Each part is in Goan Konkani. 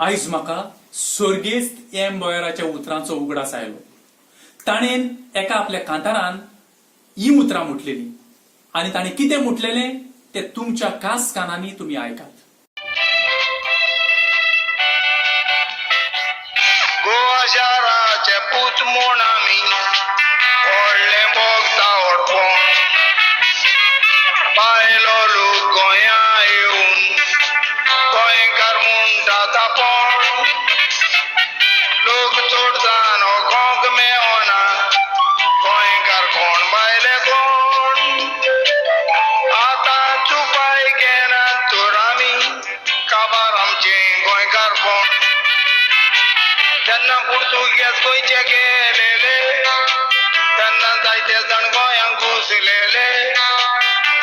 आयज म्हाका सर्गेस्त एम बोयराच्या उतरांचो उगडास आयलो. ताणें एका आपल्या कांतारान ही उतरां म्हटलेली आनी ताणें कितें म्हटलेलें तें तुमच्या खास कानांनी तुमी आयकात. गोवा शाराचे पूत म्हूण आमी व्हडलें भोगता व्हडपण, भायलो लोक गोंया येवन गोंयकार म्हणटात आपूण. लोक चड जाण वळखोंक मेळना गोंयकार कोण भायले कोण. आतां चुपाय घेनात तर आमी काबार आमचें गोंयकारपण. जेन्ना पुर्तुगेज गोंयचे गेलेले तेन्ना जायते जाण गोंयांक घुसलेले.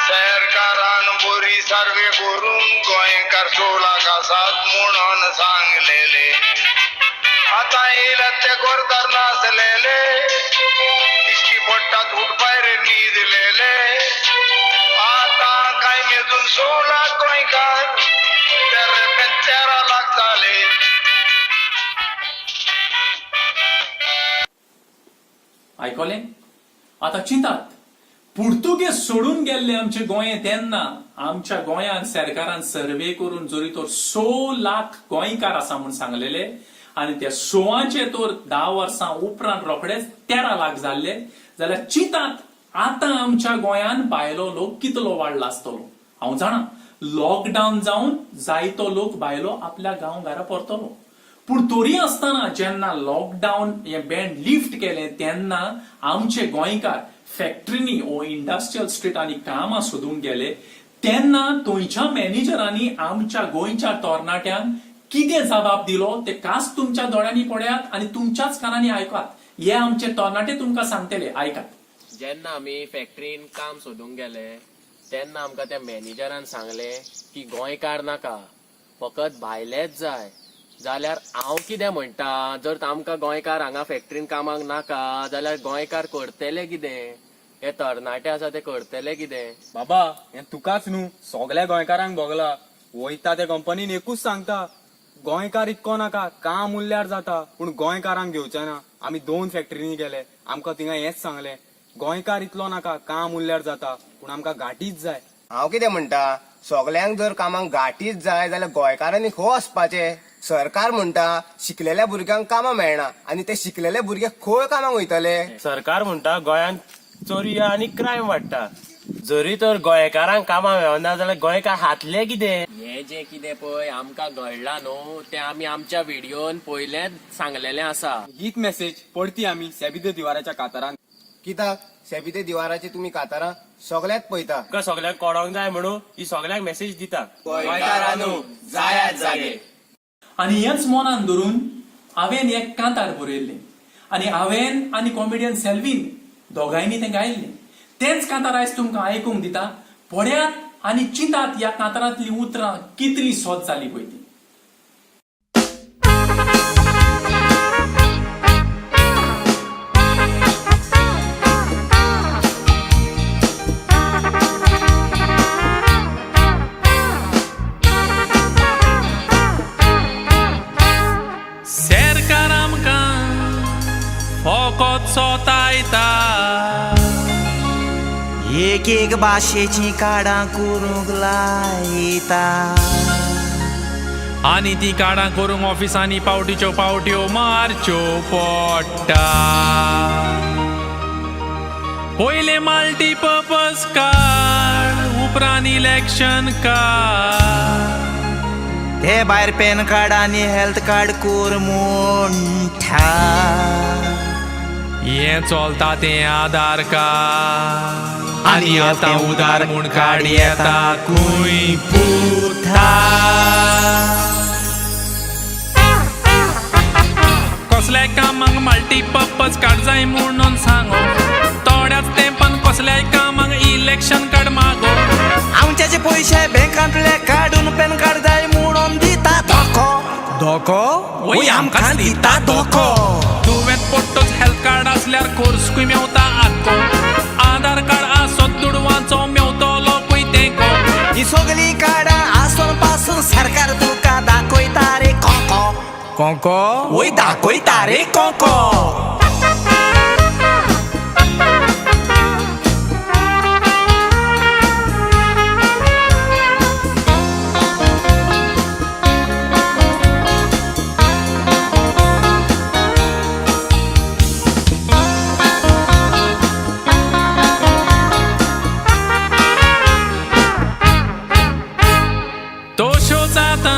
सरकारान बरी सर्वे करून गोंयकार 16 आसात म्हणून सांगलेले. आतां येयल्यात ते गोरकार नासलेले, दिश्टी पडटात उठपायर न्हिदलेले. आतां कांय मेजून 16 गोंयकार 13 लाख जाले. आयकलें? आतां चिंतात, पुर्तुगेज सोडून गेल्ले आमचे गोंय तेन्ना आमच्या गोंयांत सरकारान सर्वे करून जरी तर 6 लाख गोंयकार आसा म्हूण सांगलेले आनी त्या 6 तर 10 वर्सां उपरांत रोखडेच 13 लाख जाल्ले. जाल्यार चिंतात आतां आमच्या गोंयांत भायलो लोक कितलो वाडला आसतलो. हांव जाणा लॉकडावन जावन जायतो लोक भायलो आपल्या गांव घरा परतलो, पूण तरी आसतना जेन्ना लॉकडावन हे बँड लिफ्ट केलें तेन्ना आमचे गोंयकार फॅक्टरीनी ओ इंडस्ट्रियल स्ट्रीटांनी कामां सोदूंक गेले तेन्ना थंयच्या मॅनेजरांनी आमच्या गोंयच्या तरणाट्यांक कितें जबाब दिलो ते खास तुमच्या दोळ्यांनी पळयात आनी तुमच्याच कानांनी आयकात. हे आमचे तरणाटे तुमकां सांगतले, आयकात. जेन्ना आमी फॅक्टरीन काम सोदूंक गेले तेन्ना आमकां त्या मॅनेजरान सांगलें की गोंयकार नाका, फकत भायलेच जाय. जाल्यार हांव कितें म्हणटा, जर आमकां गोंयकार हांगा फॅक्टरीन कामाक नाका जाल्यार गोंयकार करतले कितें? हे तरणाटे आसा ते करतले कितें? बाबा हें तुकाच न्हू, सगल्या गोंयकारांक भोगला. वयता त्या कंपनीन एकूच सांगता, गोंयकार इतको नाका, काम उरल्यार जाता, पूण गोंयकारांक घेवचे ना. आमी 2 फॅक्टरींनी गेले, आमकां थिंगा हेंच सांगलें, गोंयकार इतलो नाका, काम उरल्यार जाता, पूण आमकां घाटीच जाय. हांव कितें म्हणटा, सगल्यांक जर कामाक घाटीच जाय जाल्यार गोंयकारांनी खंय वचपाचें? सरकार म्हणटा शिकलेल्या भुरग्यांक कामां मेळना आनी ते शिकलेले भुरगे खंय कामाक वयतले? सरकार म्हणटा गोंयांत चोरी आनी क्रायम वाडटा, जरी तर गोंयकारांक कामां मेळना जाल्यार गोंयकार हातले कितें? हे जे कितें पळय आमकां घडलां न्हू तें आमी आमच्या व्हिडियोन पयलेंच सांगलेलें आसा. हीच मेसेज परती आमी सेबिते दिवाराच्या कातारान. कित्याक सेबिते दिवाराची तुमी कातारां सगल्याक पळयता. तुका सगल्यांक कोडोंक जाय म्हणून ही सगल्यांक मेसेज दिता. गोंयकारांनो जायात जागे. आनी हेंच मनान धरून हांवें एक कांतार बरयल्लें आनी हांवें आनी कॉमेडियन सेल्वीन दोगांयनी तें गायल्लें. तेंच कांतार आयज तुमकां आयकूंक दिता. पळयात आनी चिंतात ह्या कांतारांतलीं उतरां कितलीं सोद जाली पळय ती. सरकार आमकां फकत सोतायता, एक एक भाशेचीं कार्डां करूंक लायता आनी ती कार्डां करूंक ऑफिसांनी पावटीच्यो पावट्यो मारच्यो पडटा. पयलें मल्टीपर्पज कार्ड, उपरांत इलेक्शन कार्ड, ते भायर पॅन कार्ड आनी हेल्थ कार्ड कर म्हणटा. हें चलता तें आधार कार्ड आनी आतां उदार म्हूण कार्ड येता खूंय पुता. कसल्याय कामाक मल्टीपर्पज कार्ड जाय म्हणून सांगो, थोड्याच तेंपान कसल्याय कामाक इलेक्शन कार्ड मागो. आमच्याचे पयशे बँकांतले काडून पॅन कार्ड जाय म्हणून दिता धोको, धोको वय आमकां दिता धोको. तुवें पडटोच हेल्थ कार्ड आसल्यार कोर्सकूय मेवता आक्को, आधार कार्ड आसत दुडवांचो मेवतलो कूय तेंको. ही सगळीं कार्डां आसून पासून सरकार तुका दाखयता रे कोको, कोंको वय दाखयता रे कोंको. तश्यो जाता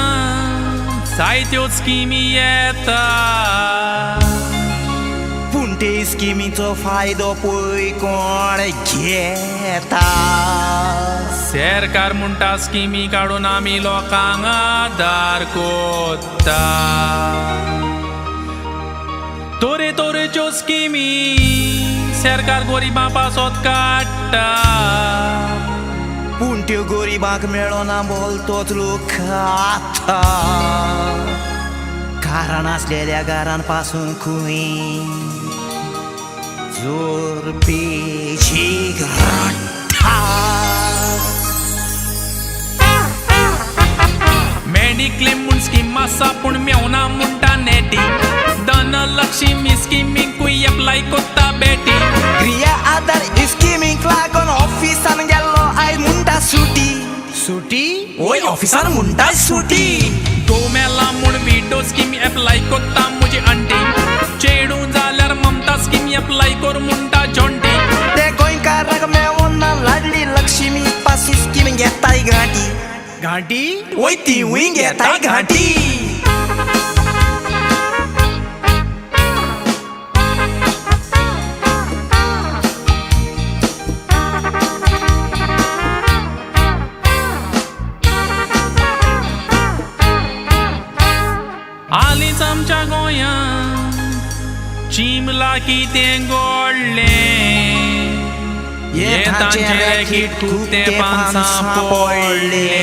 जायत्यो स्किमी येता. पूण ते स्किमीचो फायदो पळय कोण घेता. सरकार म्हणटा स्किमी काडून आमी लोकांक आदार कोत्ता. तरे तरेच्यो स्किमी सरकार गरिबां पासत काडटा. पूण त्यो गरिबांक मेळना बोलतोच लोक खाता. कारण आसलेल्या घरान पासून खंय जोर पेशीक रडटा. मेडिक्लेम म्हूण स्कीम आसा पूण मेवना म्हणटा नेटी. धनलक्ष्मी स्किमीकूय एप्लाय कोत्ता बेटी. क्रिया आधार स्किमीक लागून ऑफिसान गेल्लो आयज म्हणटा सुटी. सुटी? वय ऑफिसान म्हणटा सुटी. घोव मेला म्हूण विडो स्कीम एप्लाय कोत्ता म्हजी आंटी. चेडूं जाल्यार ममता स्कीम एप्लाय कर म्हणटा जॉन्टी. ते गोंयकारांक मेवना लाडली लक्ष्मी पासी स्कीम घेताय घांटी. घांटी? वय तिवूय घेताय घांटी. हालींच आमच्या गोंयांत चिमला कितें गोडलें, हें तांचें रॅकीट खूब तेंपान सांपडलें.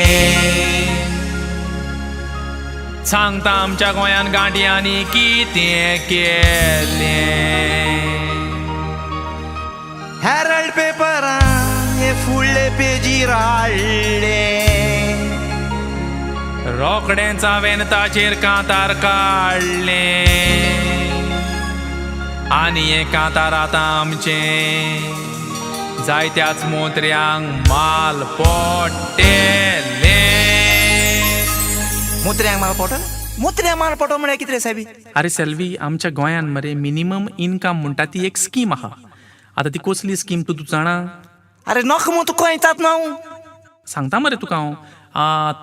सांगता आमच्या गोंयान गांठयांनी कितें केलें. हेरल्ड पेपरान हे फुडले पेजीर हाडलें. रोखडेंच हांवें ताचेर कांतार काडलें आनी हें कांतार आतां आमचें जायत्याच मोत्र्यांक माल पडटेलें. मोत्र्यांक माल पोटो? मोत्र्यांक माल पोटो म्हळ्यार कितें रे सायबी? अरे सेल्वी, आमच्या गोंयान मरे मिनिमम इनकम म्हणटा ती एक स्कीम आहा. आतां ती कसली स्कीम तूं जाणा? अरे नोक मु तुका येतात ना हांव. सांगता मरे तुका हांव.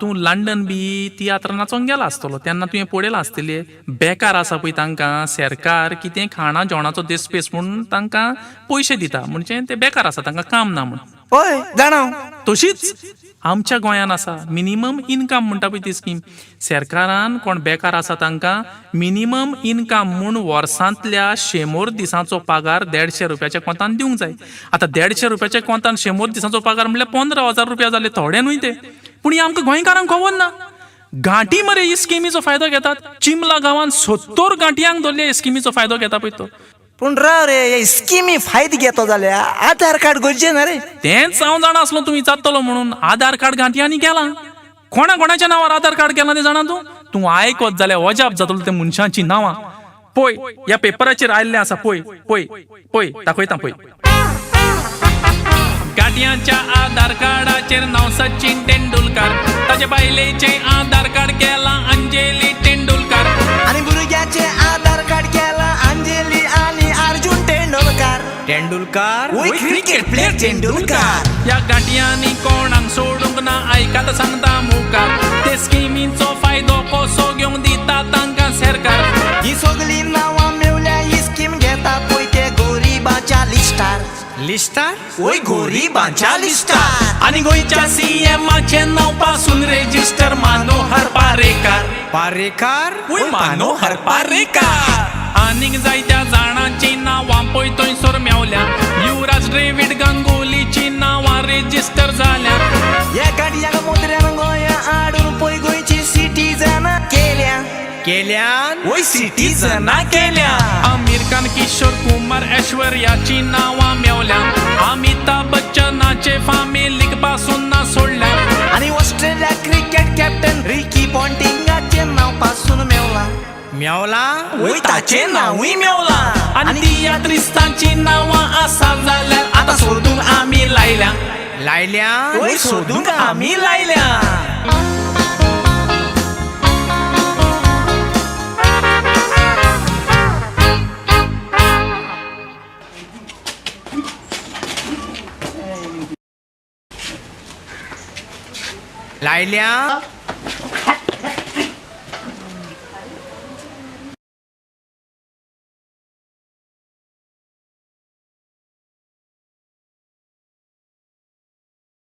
तूं लंडन बी तियात्र नाचोंक गेला आसतलो तेन्ना तुवें पळयलां आसतलें. बेकार आसा पळय तांकां सरकार कितें खाणा जेवणाचो देसपेस म्हूण तांकां पयशे दिता, म्हणजे ते बेकार आसा तांकां काम ना म्हूण. हय जाणा हांव. तशीच आमच्या गोंयान आसा मिनिमम इनकम म्हणटा पळय ती स्कीम. सरकारान कोण बेकार आसा तांकां मिनिमम इनकम म्हूण वर्सांतल्या 100 दिसांचो पगार 150 रुपयाच्या कोंतान दिवंक जाय. आतां 150 रुपयाच्या कोंतान 100 दिसांचो पगार म्हणल्यार 15,000 रुपया जाले, थोडे न्हय ते. पूण हें आमकां गोंयकारांक खबर ना. गांठी मरे ही स्किमीचो फायदो घेतात. चिमला गांवांत 70 गांठयांक धरले हे स्किमीचो फायदो घेता पळय तो. पूण राव रे, हे स्किमी फायदो घेतो जाल्यार आधार कार्ड गरजें ना रे. तेंच हांव जाणा आसलो तूं विचारतलो म्हणून. आधार कार्ड गांठयांनी गेलां. कोणा कोणाच्या नांवार आधार कार्ड गेलां तें जाणा तूं? तूं आयकत जाल्यार अजाप जातलो त्या मनशांचीं नांवां. पळय ह्या पेपराचेर आयिल्लें आसा, पळय पळय पळय दाखयता पळय. गांठयांच्या आधार कार्डाचेर नांव सचिन तेंडुलकार, ताजे बायलेचें आधार कार्ड केलां अंजली तेंडुलकार, आनी भुरग्याचें आधार कार्ड केलां अंजली आनी अर्जुन तेंडुलकार. तेंडुलकार? वय क्रिकेट प्लेयर तेंडुलकार. ह्या गांठयांनी कोणाक सोडूंक ना, आयकात सांगता मुखार. ते स्किमीचो फायदो कसो घेवंक दिता तांकां सरकार. ही सगळीं नांवां मेवल्या ही स्कीम घेता पळय ते गोरिबाच्या लिस्टार. लिस्टार? वय गोरिबाच्या लिस्टार. आनी गोंयच्या सीएमाचें नांव पासून रेजिस्टर मनोहर पारेकार. पारेकार? वय मनोहर पारेकार. आनीक जायत्या जाणांची नांवां पळय थंयसर मेवल्या. युवराज द्रवीड गांगुलीची नांवां रेजिस्टर जाल्या. ह्या गाडयांक मोत्र्यान गोंया हाडून पळय गोंयची सिटीजनां केल्या. केल्यान? वय सिटीजनां केल्या. आमिर खान, किशोर कुमार, ऐश्वर्याची नांवां मेवल्या. अमिताभ बच्चनाचे फामिलीक पासून ना सोडल्या. आनी ऑस्ट्रेलिया क्रिकेट कॅप्टन रिकी पॉन्टिंगाचें नांव पासून मेवलां. मेवला वय ताचें नांवूय मेवला. आनी तियात्रिस्तांची नांवां आसा जाल्यार आतां सोदूंक आमी लायल्या. लायल्या. वय सोदूंक आमी लायल्या. लायल्या.